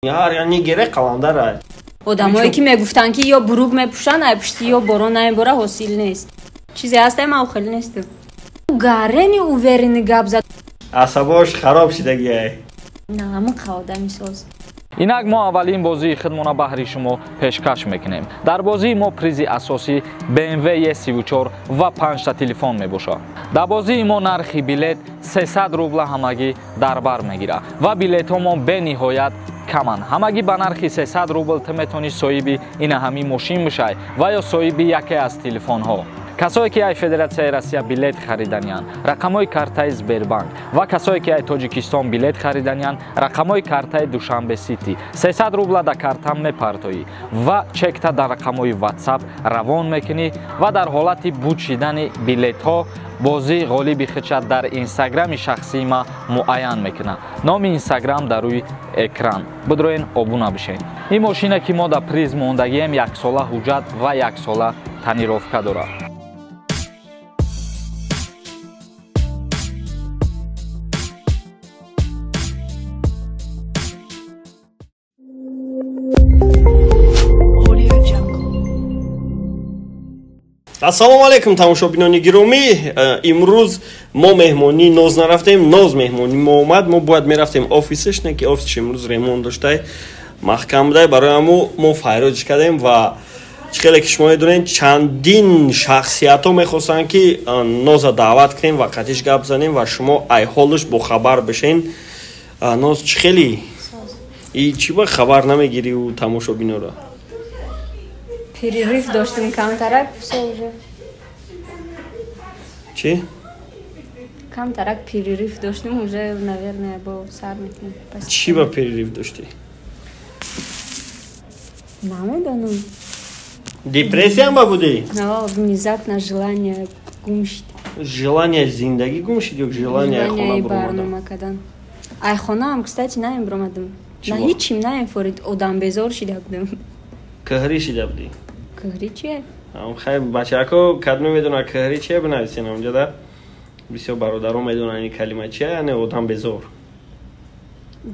Ҳар нигере қаландар. Одамое ки мегуфтанд, ки ё бурук мепӯшанд, ай пушти ё борон намебора, ҳосил нест. Чизе ҳастай, ман хеле нестам. Гарени уверенный гап зад. Асабош хароб шидагиай. На, ҳамин одами соз. Инак мо аввалин бозии худмона баҳри шумо пешкаш мекунем. Дар бозии мо призи асосӣ BMW E34 ва 5та телефон мебошад. Дар бозии мо нархи билет 300 рубла ҳамагӣ дар бар мегирад ва билетҳо бениҳоят каманд. Ҳамагӣ ба нархи 300 рубл ту метавонӣ соҳиби ина ҳамин мошин бишай ва ё соҳиби яке аз телефонҳо. Касое ки ай Федератсияи Россия билет хариданиянд, рақамҳои картаи Сбербанк, ва касое ки ай Тоҷикистон билет хариданиянд, рақамҳои картаи Душанбе Сити. 300 рубла дар карта мепартоӣ ва чекта дар рақамҳои WhatsApp равон мекунӣ ва дар ҳолати буд шидани билетҳо бозӣ ғолиби худша дар инстаграми шахсии ма муайян мекунад. Номи инстаграм дар рӯи экран. Бидроен, обуна бишед. Ин мошина ки мо дар приз мондагием, яксола ҳуҷҷат ва яксола тонировка дорад. Ассалому алайкум, тамошобинони гиромӣ. Имрӯз мо меҳмонии Ноз нарафтем, Ноз меҳмонӣ мо омад. Мо бояд мерафтем офисаш, не ки офисш имрӯз ремонт доштай, маҳкам будай. Барои ҳамо мо файроҷ кардем ва чӣ хеле ки шумо медонед, чандин шахсиятҳо мехостанд, ки Ноза даъват кунем ва қатиш гап занем ва шумо ай ҳолаш бохабар бишен. Ноз, чӣ хели и чӣ ба хабар намегирӣ тамошобинора? Перерыв доштем камтарак, всё уже. Чӣ? Камтарак перерыв доштем, уже, наверное, бо сар мекунем. Чӣ ба перерыв доштӣ? Намедонам. Депрессиям ба будӣ? Но внезапно желание гум шид. Желание зиндагӣ гум шид ё желание ай хона баромадан? Барнома кардан. Ай хонаам, кстати, наем баромадам. На ҳичим наем форид, одам безор шида будам. Кӯҳрӣ шида будӣ? Кӯҳрӣ чие? Хай, бачако, кадме медонад кӯҳрӣ чие, бинависен онҷода. Бисёр бародаро медонанд ин калима чие, яъне одам безор.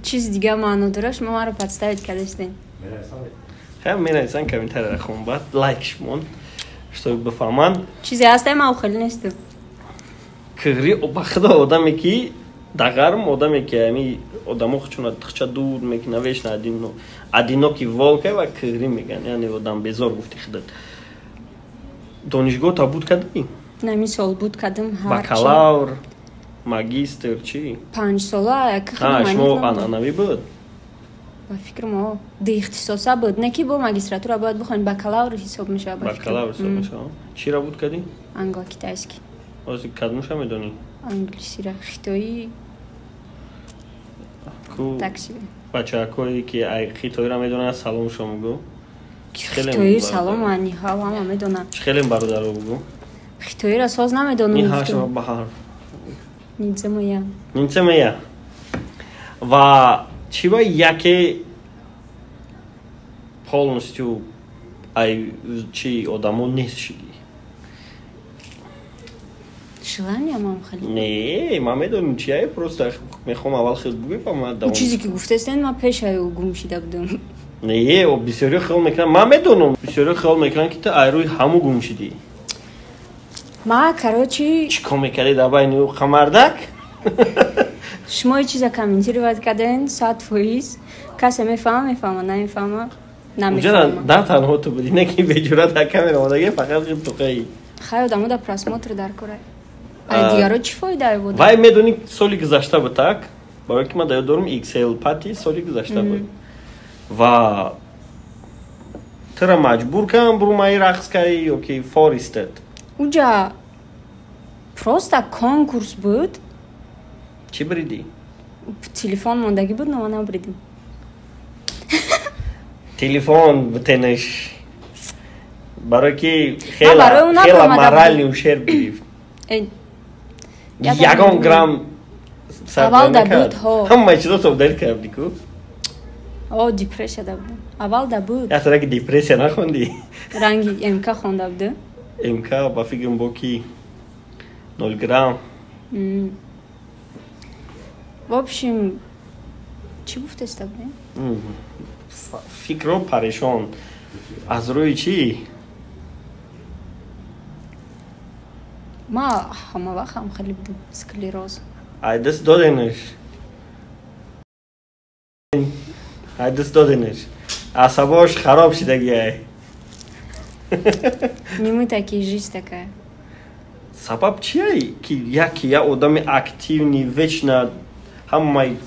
Чизи дига маъно дора, шумо маро подставить кардастен. Хай, менависанд комментарияро, хон, баъд лайкш мон, чтоб бифаҳманд. Чизе ҳастай, ман хеле нестам. Кӯҳрӣ, ба худо, одаме ки дагарм, одаме ки ами одамо хучуна тихча дур мекуна, вечно одинокий волк ва кӯҳрӣ меган, яъне одам безор гуфти худат. Донишгоҳ та буд кардӣ? Нами сол буд кардам. Бакалавр, магистр, чӣ? 5 сола. Шумо анъанавӣ буд? Ба фикрам, о, ди ихтисоса буд, не ки бо магистратура бояд бихонӣ, бакалавр ҳисоб мешавад. Бакалавр ҳисоб мешавад. Чиро буд кардӣ? Англо-китайский. Ҳозир кадомша медонӣ? Англисира, хитоӣ. Ку бачаҳакое ки ай хитоиро медонанд, салом шумо бугӯ. Хитои салом, ниҳав, ҳама медонанд. Чӣ хелем бародаро бугӯ. Хитоиро соз намедонам. Ниҳашма баҳар. Ницемая. Ницемая. Ва чӣ ба яке полностью ай чи одамо нест шидӣ? Желание мам хеле. Не, ман медонам чи ай, просто мехоҳам аввал хел бугӯй, па ман давом. Чизе ки гуфтастен, ман пешаю гум шида будам. Не, бисёриҳо хиёл мекунанд, ман медонам, бисёриҳо хиёл мекунанд, ки ту ай рӯи ҳаму гум шидӣ. Ма, короче, чӣ кор мекардӣ дар байни ӯ қамардак? Шумо ин чиза комментировать карден, 100%. Касе мефаҳма, мефаҳма, намефаҳма, намефаҳма. На танҳо ту будӣ, не ки беҷурат дар камера омадаги, фақат тоқаи. Хай, одамо да просмотр дар кора. Ай дигаро чӣ фоида буд? Вай, медонӣ, соли гузашта буд, так? Барое ки ман дар ёд дорам, XL пати соли гузашта буд. Ва тура маҷбур кардам бурумаи рақс кардӣ ё ки фористед? Уҷа просто конкурс буд. Чӣ биридӣ? Телефон мондагӣ буд, но ман набридим. Телефон бутенаш. Барое ки хела моральный ущерб гирифт. Ягон грамм. Аввал да буд, ҳо. Ҳамаи чизо собдарӣ кардӣ ку? О, депрессия да будам. Аввал да буд. Ясара ки депрессия нахондӣ? Ранги МК хонда будам. МК, ба фикрам, бо ки нол грамм. В общем, чӣ гуфтеста будем? Фикро парешон. Аз рӯи чӣ? Ма ҳама вақт ҳам хеле будам склероз. Ай даст доденаш. Ай даст доденаш. Асабош хароб шидагиай. Не мы такие, жизнь такая. Сабаб чие ки яке я одами активный, вечно ҳамаи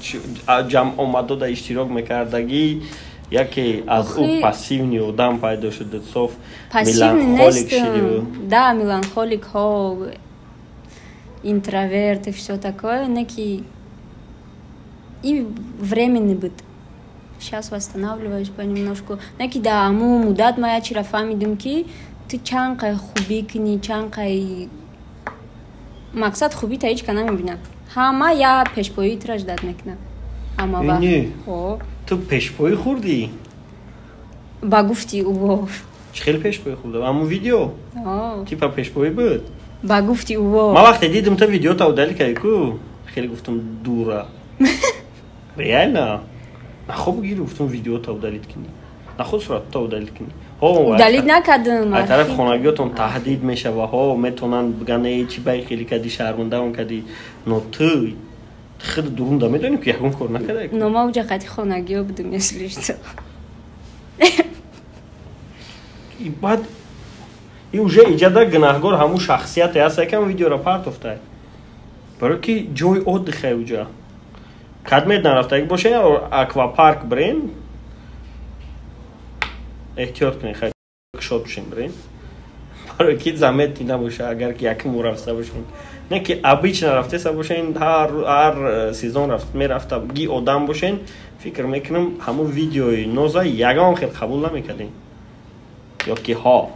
ҷамъомадода иштирок мекардагӣ, яке аз ӯ пассивный одам пайдо шуда, соф меланхолик шиди? Да, меланхолик, ҳо, интроверт и всё такое, неки и временный быт. Сейчас восстанавливаюсь понемножку. Неки да, аму муддат ма я чира фаҳмидим, ки ту чанд қай хубӣ кунӣ, чанд қай мақсад хубӣ та ҳеҷ ка намебинад. Ҳама я пешпоии тура ждать мекунад. Ҳама вақт. Ту пешпоӣ хӯрдӣ? Ба гуфти ӯ. Чӣ хел пешпоӣ хӯрда? Аму видео? Типа пешпоӣ буд? Ба гуфти ӯ. Ман вақте дидим, ту видеота удалить кардӣ ку, хеле гуфтам, дура. Реально? Нахо бигири, гуфтам, видеота удалить кунӣ. Нахо суратта удалить кунӣ. Удалить накардам. Ай тарафи хонагиётон таҳдид мешава, ҳо, метавонанд бигӯянд, э, чӣ бай хеле кардӣ, шармандаам кардӣ. Но ту худ дурунда медонӣ, ки ягон кор накарда. Но ма уҷа қати хонагиё будам, если что. Баъд и уже иҷада гунаҳгор ҳамун шахсияте ҳаст, якам видеоро партофтай. Барои ки ҷои отдыхай уҷа. Кадмед нарафтагӣ бошен, аквапарк бирен, эҳтиёт кунед, хай кушод бошен, бирен, барои ки заметный набоша, агар ки якум бор рафта бошен. Не ки обычно рафтеса бошен, ҳар сезон мерафтаги одам бошен, фикр мекунам, ҳамун видеои ноза ягон хел қабул намекардем. Ё ки ҳо?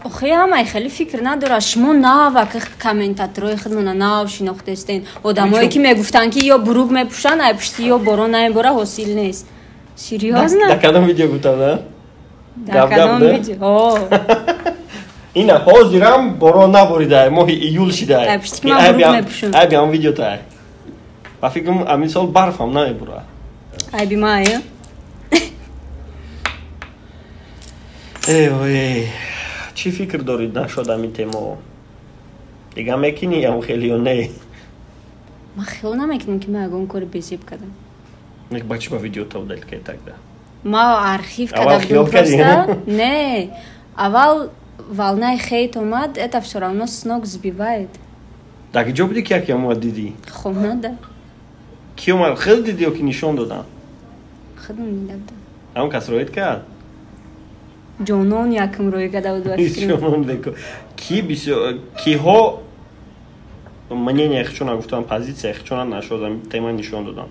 Охи, ҳамаи хеле фикр надорад. Шумо нава ки комментаторҳои худмона нав шинохтестен, одамое ки мегуфтанд, ки ё бурук мепӯшанд, ай пушти ё борон намебора, ҳосил нест. Серьёзно? Дар кадом видео гуфтам, на? Дар кадом видео? Ина ҳозирам борон наборида, моҳи июл шида. Ай пушти ки ман бурук мепӯшам. Айби ҳам видеотай. Ба фикрам, ҳамин сол барфам намебура. Айби ма, э? Эй, ой, чӣ фикр доред нашод ҳамин темао? Дига мекунӣ ям хеле ё не? Ман хиёл намекунам, ки ман ягон кори безеб кардам. Ба чӣ ба видеота удалить кардӣ тогда? Ма архив карда будам просто. Не, аввал волнаи хейт омад, это все равно с ног сбивает. Дар ҷо будӣ, ки яке омад, дидӣ? Хона, да. Ки омад, хел дидӣ ё ки нишон доданд? Худам дида будам. Ҳамон кас роид кард? Ҷонон якм рӯй карда буд, ба фикрам. Ҷонон беко. Ки бисёр киҳо мнение худшона гуфтан, позитсия худшона нашод тема нишон доданд?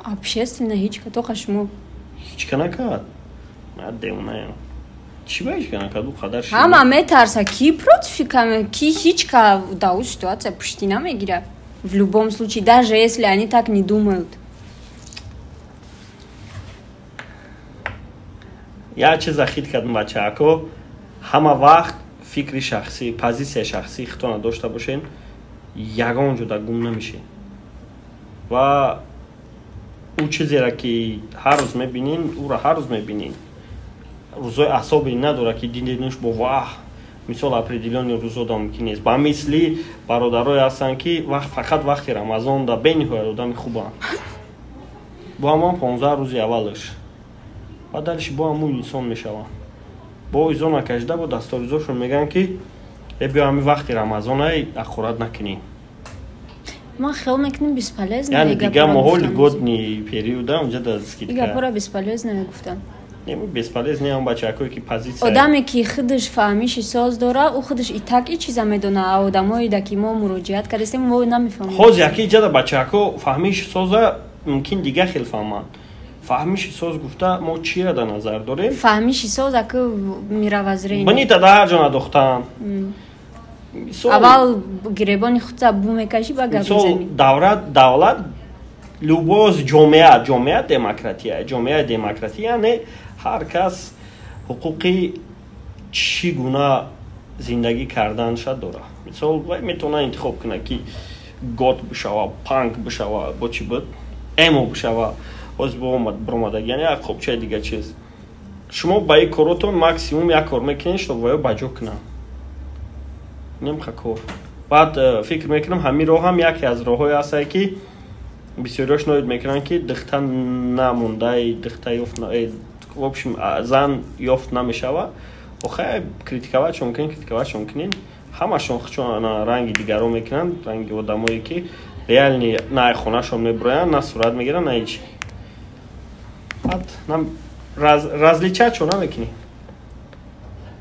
Общественно ҳеҷ ка, тоқа шумо. Ҳеҷ ка накард? Ман девонаям. Чӣ ба ҳеҷ ка накард? Ӯ қадар Ҳама метарса, ки против ки ҳеҷ ка дар ӯ ситуация пуштӣ намегирад. В любом случае, даже если они так не думают. Як чиза хит кардам, бачаако: ҳама вақт фикри шахсӣ, позитсияи шахсии худтона дошта бошен, ягон ҷода гум намешед. Ва ӯ чизеро, ки ҳар рӯз мебинин, ӯро ҳар рӯз мебинин. Рӯзои асобе надорад, ки диденуш бо ваҳ, мисол, определённый рӯзо да мумкин нест. Ба мисли бародарое ҳастанд, ки фақат вақти Рамазон да бениҳоят одами хубанд. Бо ҳамон 15 рӯзи аввалаш, баъд дальше бо ҳамун инсон мешаванд. Бо изо накашида, бо дасторизошон мегӯянд, ки э, биё, ҳамин вақти Рамазонай ақурат накунӣ. Ман хиёл мекунам, бесполезно. Яъне дига моҳо льготный периода унҷа да скидка. Гапора бесполезно гуфтам. Не, бесполезно ам бачакое ки позитсия. Одаме ки худаш фаҳмиши соз дора, ӯ худаш и так и чиза медона, а одамое да ки мо муроҷиат кардастем, мо намефаҳмем. Ҳозир яки иҷада бачако фаҳмиши соза мумкин дига хел фаҳманд. Фаҳмиши соз гуфта мо чиро дар назар дорем? Фаҳмиши соз аку мировоззрение. Бинита дар ҳар ҷо надохтан. Аввал гиребони худта бу мекашӣ, ба гап мезанӣ. Давлат, любоз ҷомеа, ҷомеа демократия, ҷомеаи демократия, яъне ҳар кас ҳуқуқи чӣ гуна зиндагӣ карданша дорад. Мисол, вай метавонад интихоб кунад, ки гот бишава, панк бишава, бо чӣ буд, эмо бишава. Ҳозир биромадаги, яъне як қопчаи дига чиз. Шумо ба ин коротон максимум як кор мекунед, чтоб ваё ба ҷо кунанд. Немха кор. Баъд фикр мекунам, ҳамин роҳ ҳам яке аз роҳҳое ҳастае, ки бисёриҳош ноид мекунанд, ки дихта намондай, дихта ёфт, в общем, зан ёфт намешава. Охай, критиковать кунен, критиковать кунен, ҳамашон хучон ранги дигаро мекунанд, ранги одамое, ки реально на хонашон меброянд, на сурат мегиранд, на ҳеч. Баъд различать чо намекунӣ.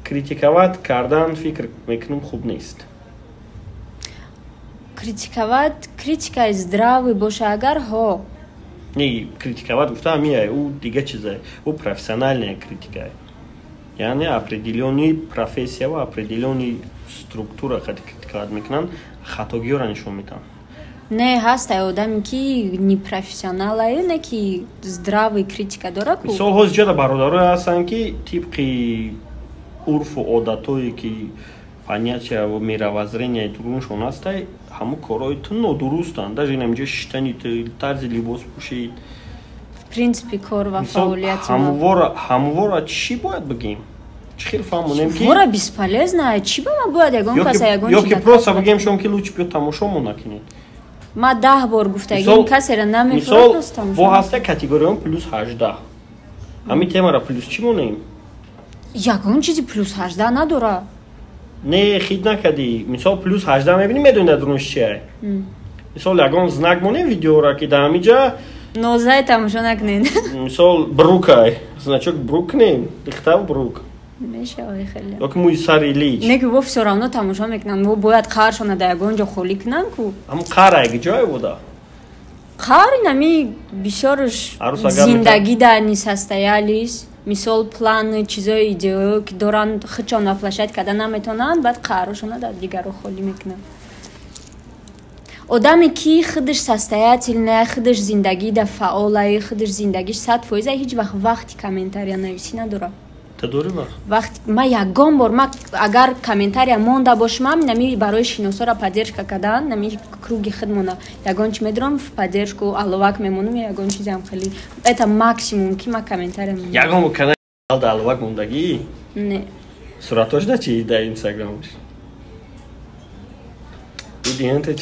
Критиковать кардан, фикр мекунам, хуб нест. Критиковать, критикаи здравый боша агар, ҳо. Не, критиковать гуфта ҳамия, ӯ дига чизае, ӯ профессиональная критика, яъне определённый профессия ва определённый структура қади критиковать мекунанд, хатогиёро нишон медиҳанд. Не, ҳастай одаме, ки непрофессионалае, не ки здравый критика дора ку. Мисол, ҳозир ҷода бародарое ҳастанд, ки тибқи урфу одатое, ки понятия мировоззрения дуруншон ҳастай, ҳамун корҳои ту нодурустанд, даже инамҷо шиштани ту, тарзи либос пӯшид. В принципе, кор ва фаъолияти. Ҳамвора чӣ бояд бигем? Чӣ хел фаҳмонем, ки вора бесполезно? Чӣ ба ма бояд ягон каса ягон? Ё ки просто бигем шом, ки лучше биё тамошомо накунед? Ма 10 бор гуфтагим, касера намефурад. Бо ҳаста категорияон плюс 18. Ҳамин темара плюс чӣ монем? Ягон чизи плюс 18 надора. Не, хит накардӣ. Мисол, плюс 18 мебинӣ, медонӣ дар дурунш чия. Мисол, ягон знак монем видеора, ки дар ҳамиҷа нозай тамошо накунед. Мисол, брукай, значок брук кунем, дихтав брук. Мешава хеле. Ёки мӯи сари лич. Не, ки во всё равно тамошо мекунанд, во бояд қаршона дар ягон ҷо холӣ кунанд ку. Ҳамун қара як ҷое буда. Қар инами бисёрш зиндагӣ да несостоялись. Мисол, планы, чизои, идеое, ки доранд, худшон воплощать карда наметавонанд, баъд қарошона дар дигаро холӣ мекунанд. Одаме, ки худаш состоятельная, худаш зиндагӣ да фаъолае, худаш зиндагиш 100%, ҳеҷ вақт вақти комментария нависӣ надорад. Та дорӣ вақт? Вақт ма ягон бор, ма агар комментария монда бошам, нами барои шиносоро поддержка кардан, нами круги худмона, ягон чи медорам, в поддержку аловак мемонам, ягон чизам хеле, это максимум, ки ма комментария мемонам. Ягон бор канал да аловак мондагӣ? Не. Суратош да чи дар инстаграмш?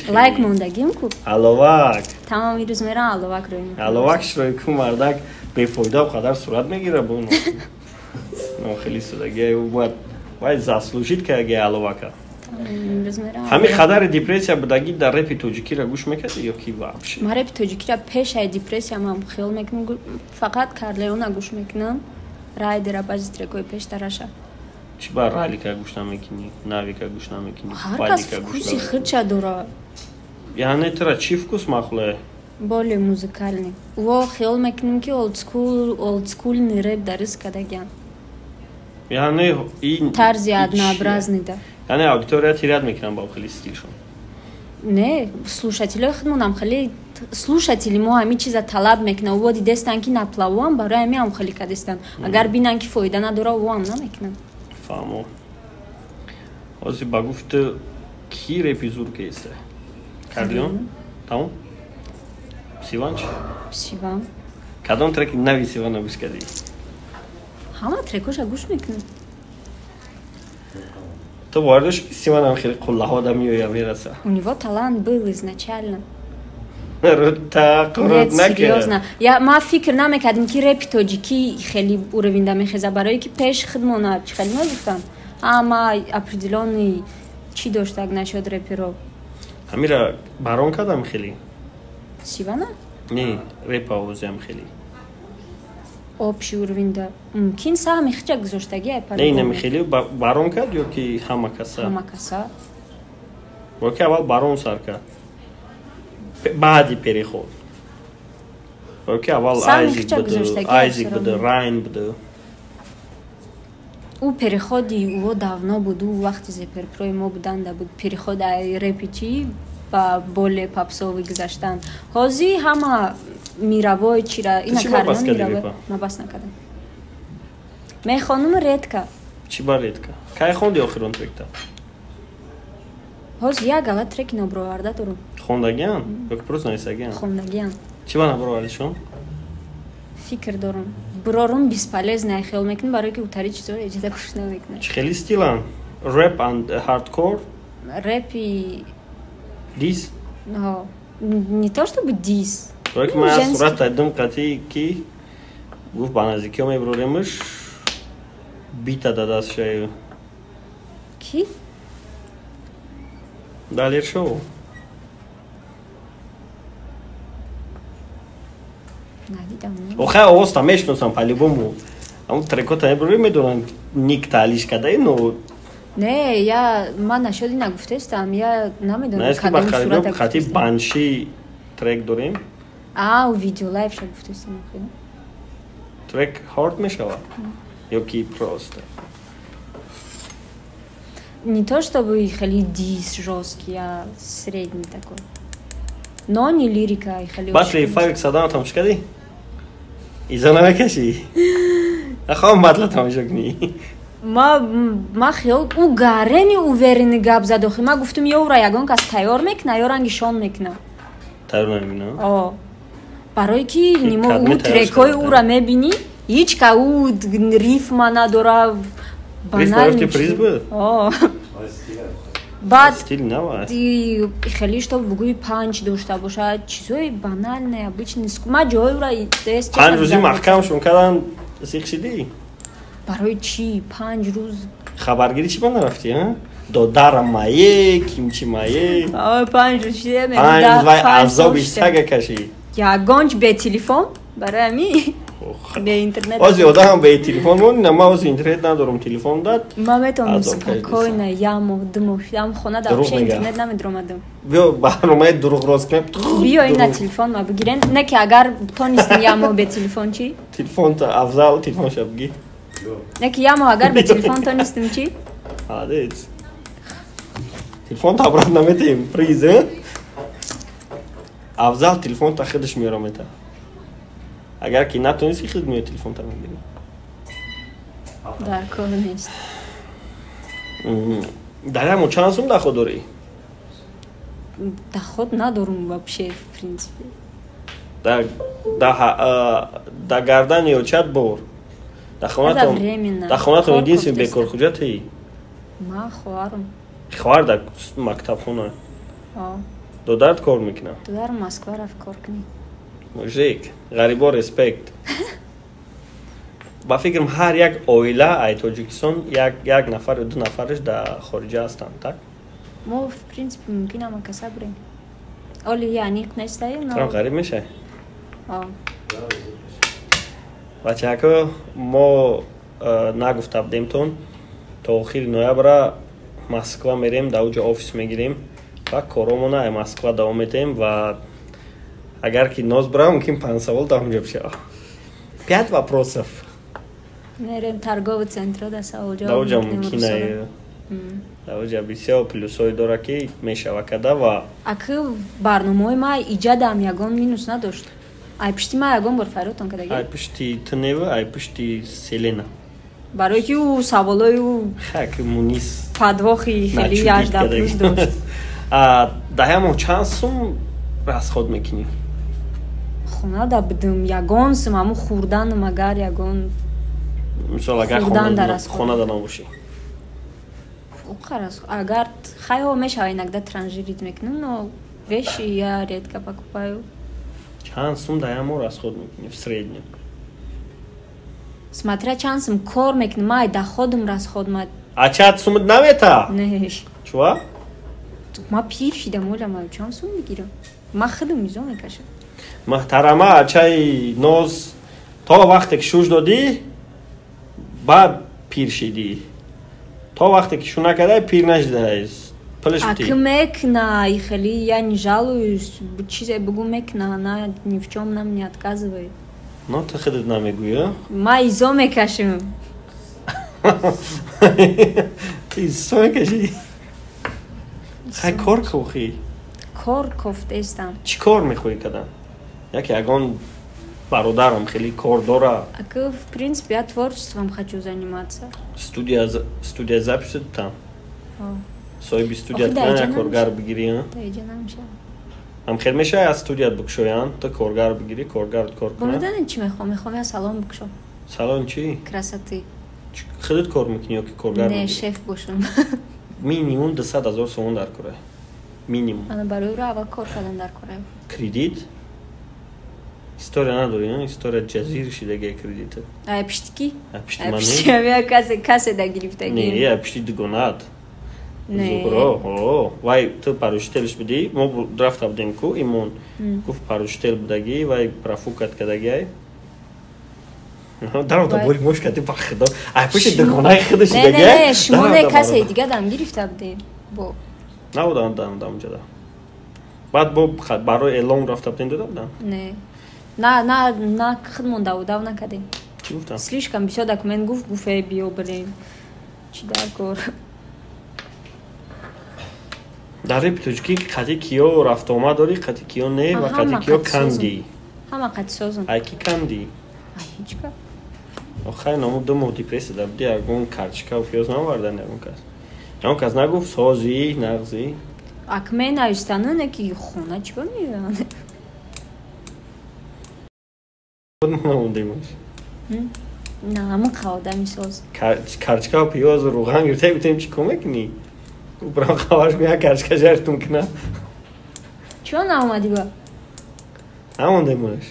Лайк мондагим ку. Аловак. Тамоми рӯз мерам, аловак рӯй. Аловак шрӯй ку, мардак бефоида қадар сурат мегира, бо хеле судаги бояд вай заслужить каги аловака. Ҳамин хадари депрессия будагӣ дар репи тоҷикиро гӯш мекардӣ ё ки вообще? Ма репи тоҷикиро пешаи депрессия ман хиёл мекунам, фақат Карлеона гӯш мекунам, Райдера, баъзи трекҳои пештараша. Чӣ ба Ралика гӯш намекунӣ, Навика гӯш намекунӣ? Ҳар кас вкуси худша дора. Яъне тура чӣ вкус маъқуле? Более музыкальный. Во хиёл мекунем, ки олдскульный реп дарис кардагиан. Яъне ин тарзи однообразный да. Яъне аудитория терять мекунам ба хеле стилшон? Не, слушателои худмонам хеле, слушатели мо ҳамин чиза талаб мекунанд. Во дидестанд, ки на плавуам, барои ҳамин ҳам хеле кардестанд. Агар бинанд, ки фоида надора, воам намекунанд. Фаҳмо. Ҳозир ба гуфти ки репи зур кеста? Карлеон тамом. Сиван чи? Сиван. Кадом треки нави Сивана гӯш кардӣ? Ҳама трекоша гӯш мекунам. Ту бовар дошти, ки Сиванам хеле қуллаҳо да меоя, мераса? У него талант был изначально. Серьёзно, я ма фикр намекардем, ки репи тоҷикӣ хеле уровень мехеза, барое ки пеш худмона чӣ хеле мегуфтам, ама определённый чӣ доштак нашуд реперо. Ҳамира барон кардам хеле. Сивана? Не, репа овозиам хеле. Общий уровень да мумкин саҳми хича гузоштагӣ. Не, инами хеле барон кард ё ки ҳама каса? Ҳама каса. Ё ки аввал барон сар кард, баъди переход? Ё ки аввал Айзик буду, Айзик буду, Райн буду? Ӯ переходи ӯ давно буд, ӯ вақти зеперпрои мо буданда буд переход, ай репи чӣ ба более попсовый гузаштан. Ҳозир ҳама мировой чира ина кардан. Ма бас накардам, мехонум редко. Чӣ ба редко? Кай хонди охирон тректа? Ҳозир як гала треки нобуроварда дорум. Хондагиан ё ки просто нависагиан? Хондагиан. Чӣ ба набуровардишон? Фикр дорам. Брорум бесполезно, хел мекунам, барои ки утари чизоро эҷода гӯш намекунам. Чӣ хели стилан? Рэп and hardcore? Рэп и дис? Ҳо. Не то чтобы дис. Барои ки ман аз сурат дидам қатъи ки гуфт ба наздикиҳо меброремаш бита дадастшаю. Ки? Далер шоу. Надидам. Охай овозта мешиносам по-любому. Ам трекота меброрем медонам ник таалиш кадаи, но Не, я ман нашоди нагуфтестам, я намедонам кадом сурата. Хати банши трек дорем. А, у видео лайв ша гуфтестам охи. Трек хард мешава? Ё ки просто? Не то чтобы хели дис жесткий, а средний такой. Но не лирика и хели. Батли Фавик Садам тамошо кардӣ? Изо намекашӣ? Ахом батла тамошо кунӣ. Ма хиёл ӯ гарени уверенный гап зад охи. Ма гуфтум ё ӯра ягон кас тайёр мекуна, ё ранги шон мекуна. Тайёр намекуна? О. Барои ки нимо ӯ трекҳои ӯра мебинӣ, ҳеҷ ка ӯ рифма надора. Банальный. Приз буд? О. Баъд стил хеле што бугӯи панҷ дошта бошад, чизҳои банальные, обычный. Ма ҷои ӯра 5 рӯзи маҳкамшон кардан, сиқ шидӣ? Барои чӣ 5 рӯз? Хабаргирӣ чӣ ба нарафтӣ, а? Додарам мае, кимчи мае. 5 рӯз шиде. 5 рӯз вай азоби сага кашӣ. Ягонч бе телефон, барои ҳамин бе интернет. Ози одам бе телефон монина, ма ози интернет надорам, телефон дад. Ма метавонам спокойно як моҳ, 2 моҳ ам хона да вообще интернет намедиромадам. Биё барномаи дурӯғ рост кунем. Биё ина телефон ма бигирен. Не ки агар тонистем як моҳ бе телефон чӣ? Телефонта Афзал, телефонша бигир. Не ки як моҳ агар бе телефон тонистем чӣ? Молодец. Телефонта обратно наметем, приз. Афзал телефонта худаш меёра мета. Агар ки натонисти, худ меё телефонта мегирӣ. Дар кор нест. Дар як моҳ чанд сум доход дорӣ? Доход надорум вообще, в принципе. Да гардани ё чанд бор дар хонатон единственный бекорхуҷатӣ? Ма хоҳарам. Хоҳар дар мактабхона, додарат кор мекунад? Додарам Москва рафт кор кунӣ. Мужик, ғарибо респект. Ба фикрам, ҳар як оила ай Тоҷикистон як нафар ё ду нафараш дар хориҷа ҳастанд, так? Мо в принципе мумкин ама каса бурем, оли аниқ нестаю. Ғариб мешай. Бачако, мо нагуфта будемтон, то охири ноябра Москва мерем, дар уҷо офис мегирем ва коромона ай Москва давом метаҳем. Ва агар ки ноз бирам, мумкин панҷ савол дар онҷо бишава, пять вопросов. Мерем торговый центро да савол. Дар уҷа мумкин, дар уҷа бисёр плюсҳое дора, ки мешава када ва Аки барномаҳои ма иҷадам ягон минус надошт. Ай пишти ма ягон бор файротон кадаги? Ай пишти тунева, ай пишти Селена. Барои ки ӯ саволои ӯ хак мунис. Подвохи хеле 18+ дошт. Дар як моҳ чанд сум расход мекунӣ? Хона да будум, ягон сум, ҳамун хӯрданам агар ягон. Мисол, агар хона да набошӣ? Агар хайҳо мешава, иногда транжирить мекунам, но вещи я редко покупаю. Чанд сум дар як моҳ расход мекунӣ в среднем? Смотря чанд сум кор мекунам, май доходум расход ма. А чанд сумат намета? Не. Чува? Ма пир шидам, оля, ма чанд сум мегирам? Ма худам мизо мекашам. Муҳтарама, ачаи Ноз, то вақте ки шуш додӣ, баъд пир шидӣ. То вақте ки шу накардай, пир нашидай. Пулаш. Аки мекна, и хели я не жалуюсь, чизе бугу мекна, она ни в чем нам не отказывает. Но ту худат намегӯӣ. Ма изо мекашам. Ту изо мекашӣ? Хай, кор кохӣ. Кор кофтестам. Чӣ кор мехоҳӣ кардан? Яке ягон бародарам хеле кор дора. Аки, в принципе, я творчеством хочу заниматься. Студия записи там, соҳиби студия коргар бигирӣ? Да, иҷа намешавад. Ҳам хел мешавад аз студият бикушоянд, ту коргар бигирӣ, коргар кор кунад. Медонед чӣ мехоҳам? Мехоҳам я салон бикушам. Салон чӣ? Красоты. Худат кор мекунӣ ё ки коргар? Не, шеф бошам. Минимум 200 000 сомон дар кора. Минимум. Ана барои ӯро аввал кор кардан дар кора. Кредит? История надорӣ, а? История ҷазир шидаги кредит. Ай пишти ки? Ай пишти ман не. Касе да гирифтаги. Не, ай пишти дугонаат. Зуҳро, о, вай ту поручителш будӣ, мо рафта будем ку имон. Гуфт поручител будагӣ, вай профукат кардагӣ ай. Дарода бори мош кардӣ ба худо. Ай пишти дугонаи худаш шидаги. Не, не, шумо не, касе дига дам гирифта будем. Бо. Набудам дам ҷада. Баъд бо барои эълон рафта будем дода будам? Не. На, на, на худмон давудав накардем. Чӣ гуфтам? Слишком бисёр документ гуфт, гуфт эй биё бирем. Чӣ дар кор? Дар репи тоҷикӣ қати киё рафтуомад дорӣ, қати киё не ва қати киё кандӣ? Ҳама қати созам. Ай ки кандӣ? Ай ҳеҷ ка. Охай наму 2 моҳ депрессия дар будӣ, ягон карчика ва пиёз наовардан ягон кас. Ягон кас нагуфт созӣ, нағзӣ? Ак менавистану не ки хона чӣ ба меоянд? Намондемаш. На, ҳамон одами соз. Карчика ва пиёз руған гирифта гуфтем чӣ кор мекунӣ? Брам хабарш кун, як карчика жаритон кунам. Чё наомадӣ ба? Намондемаш.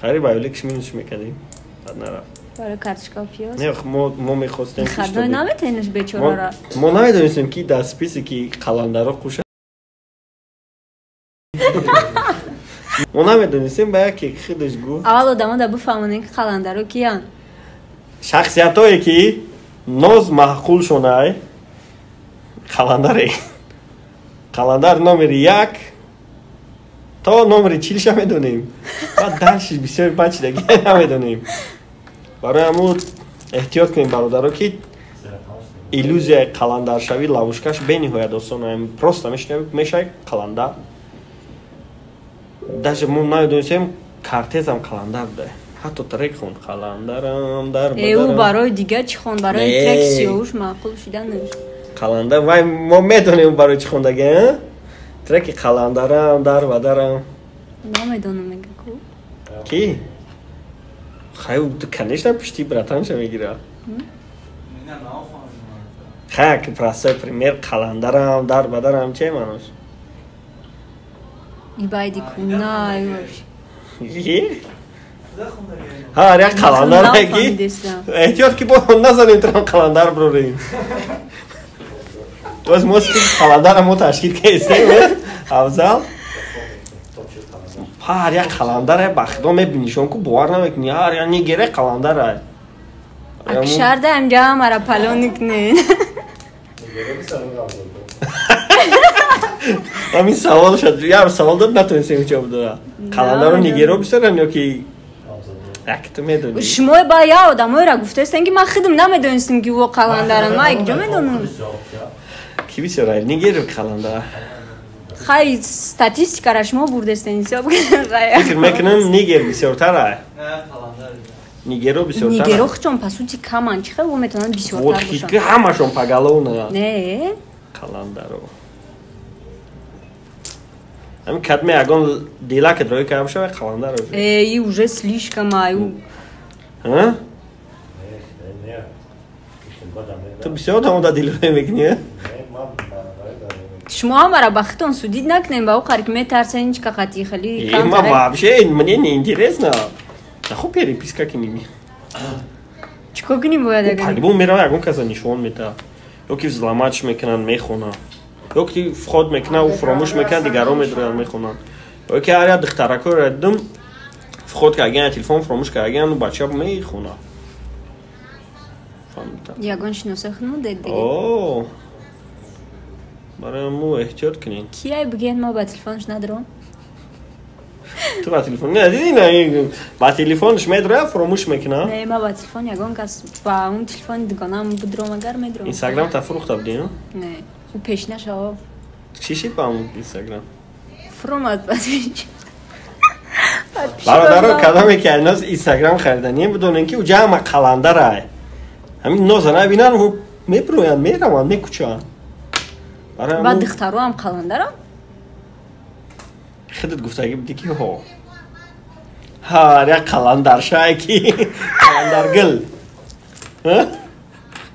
Қариб аюликш минус мекардем. Баъд нарафт. Барои карточка ва пиёз? Не, мо мехостем. Хардой наметенеш бечорара. Мо намедонистем ки дар списе ки қаландаро қуша. Мо намедонистем, ба яке худаш гуфт. Аввал одамо да бифаҳмонем ки қаландаро киянд. Шахсиятое ки ноз маъқулшонай қаландаре. Қаландар номери 1 то номери 40 медонем. Баъд дарши бисёр бачидаги намедонем. Барои ҳамун эҳтиёт кунем бародаро ки иллюзияи қаландаршавӣ ловушкаш бениҳоят осон. Просто мешавӣ қаландар. Даже мо намедонистем картезам қаландар буда. Ҳатто трек хонд қаландарам дар бадарам. Ӯ барои дигар чӣ хонд? Барои трек сиёвуш маъқул шиданаш. Қаландар вай мо медонем барои чӣ хондаги, треки қаландарам дар бадарам. Намедонам мега ку. Ки? Хай, конечно, пишти братанша мегира. Хай, ки простой пример қаландарам дар бадарам че манош? Ибайди кунай вообще. Ҳар як қаландар ки эҳтиёт ки бо назанем трам қаландар брорем. Боз мо қаландара мо ташкил кардем, Афзал. Ҳар як қаландаре ба худо мебинишон ку бовар намекунӣ, ҳар як нигере қаландарай. Акшарда амҷа мара палоник не. Ҳамин савол шуд, як савол дод натонистем ҷавоб дода. Қаландаро нигеро бисёранд ё ки як ту медонӣ? Шумо ба я одамоеро гуфтаистен ки ман худам намедонистам ки ӯ қаландаранд. Ман якҷо медонам. Ки бисёрай? Нигеро қаландар. Хай, статистикара шумо бурдестен ҳисоб. Фикр мекунам нигер бисёртарай. Нигеро бисёртар. Нигеро хучон по сути каманд. Чӣ хел ӯ метавонанд бисёртар бошанд? Ҳамашон поголовно. Не. Қаландаро. Ҳамин кадме ягон дилак дрои карда бошад, вай қаландар уже. Э, и уже слишком аю. Ҳа? Ту бисёр одамода дилрӯй мекунӣ? Шумо ҳамара ба худтон судид накунем, ба ӯ қариб метарсен ҳеҷ ка қати хеле Э, ма вообще мне не интересно. Нахо переписка кунем. Чӣ кор кунем бояд агар? По-любому мерава ягон каса нишон медиҳад. Ё ки взломатш мекунанд, мехонанд. Ё ки вход мекунанд, ӯ фуромӯш мекунанд, дигарон медроянд, мехонанд. Ё ки ҳар як духтаракоро дидум, вход кардагиан, телефон фуромӯш кардагиан, бача мехонад. Ягон шиноса худмо дед дига. О, барои мо эҳтиёт кунем. Кияй бигӯяд ма ба телефонш надром? Ту ба телефон не дидӣ, на ба телефонш медрояд, фуромӯш мекунад? Не, ма ба телефон ягон кас ба он телефони дугонаам будром агар медром. Инстаграм та фурӯхта будӣ? Не, ӯ пеш нашава. Чӣ шид ба он Инстаграм? Фуромад бад. Бародаро, кадоме ки айноз Инстаграм хариданӣ, бидонем ки уҷа ҳама қаландарай. Ҳамин ноза набинанд, мебироянд, мераванд, мекучанд. Ба духтаро ҳам қаландарам? Худат гуфтагӣ будӣ, ки ҳо, ҳар як қаландаршае, ки қаландаргил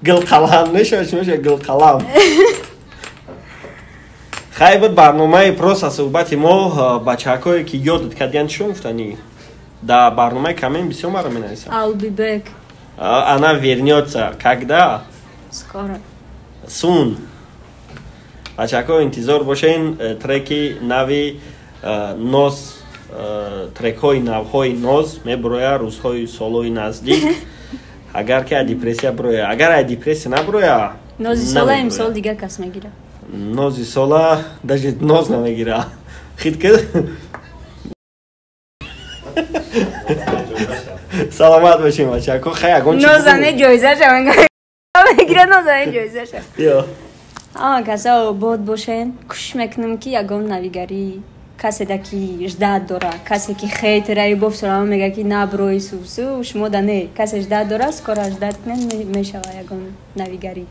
гилқалам мешавад, чӣ мешавад, гилқалам. Хай, буд барномаи просто суҳбати мо. Бачаҳакое, ки ёдат кардиян, чишон гуфтанӣ? Да барномаи коммент бисёр маро менависам. I'll be back. Она вернется когда? Скоро. Soon. Бачаҳако, интизор бошен треки нави Ноз, трекҳои навҳои Ноз мебуроя рӯзҳои солои наздик, агар ки депрессия буроя. Агар ай депрессия набуроя. Нози сола имсол дига кас мегира. Нози сола даже ноз намегира, хит ки. Саломат бошем, бачако. Хай, ягон нозане ҷоизаша мегира, нозане ҷоизаша. Ама каса обод бошен. Кӯшиш мекунам, ки ягон навигарӣ касе да ки ждать дора, касе ки хейтера и бофсорама мега, ки наброи сусу шумо да не, касе ждать дора, скоро ждать кунен, мешава ягон навигарӣ.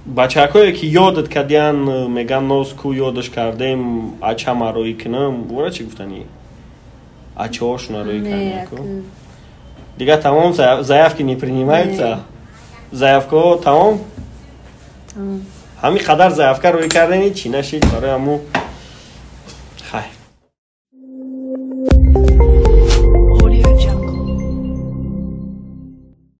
Бачаҳакое, ки ёдат кардиян, меган: «Ноз ку, ёдаш кардем, ачама рӯӣ кунам», вора чӣ гуфтанӣ? Ачаҳошона рӯӣ кардем, дигар тамом, заявки не принимаются, заявкаҳо тамом. Ҳамин қадар заявка рӯӣ кардани чӣ нашид барои ҳаму. Хай.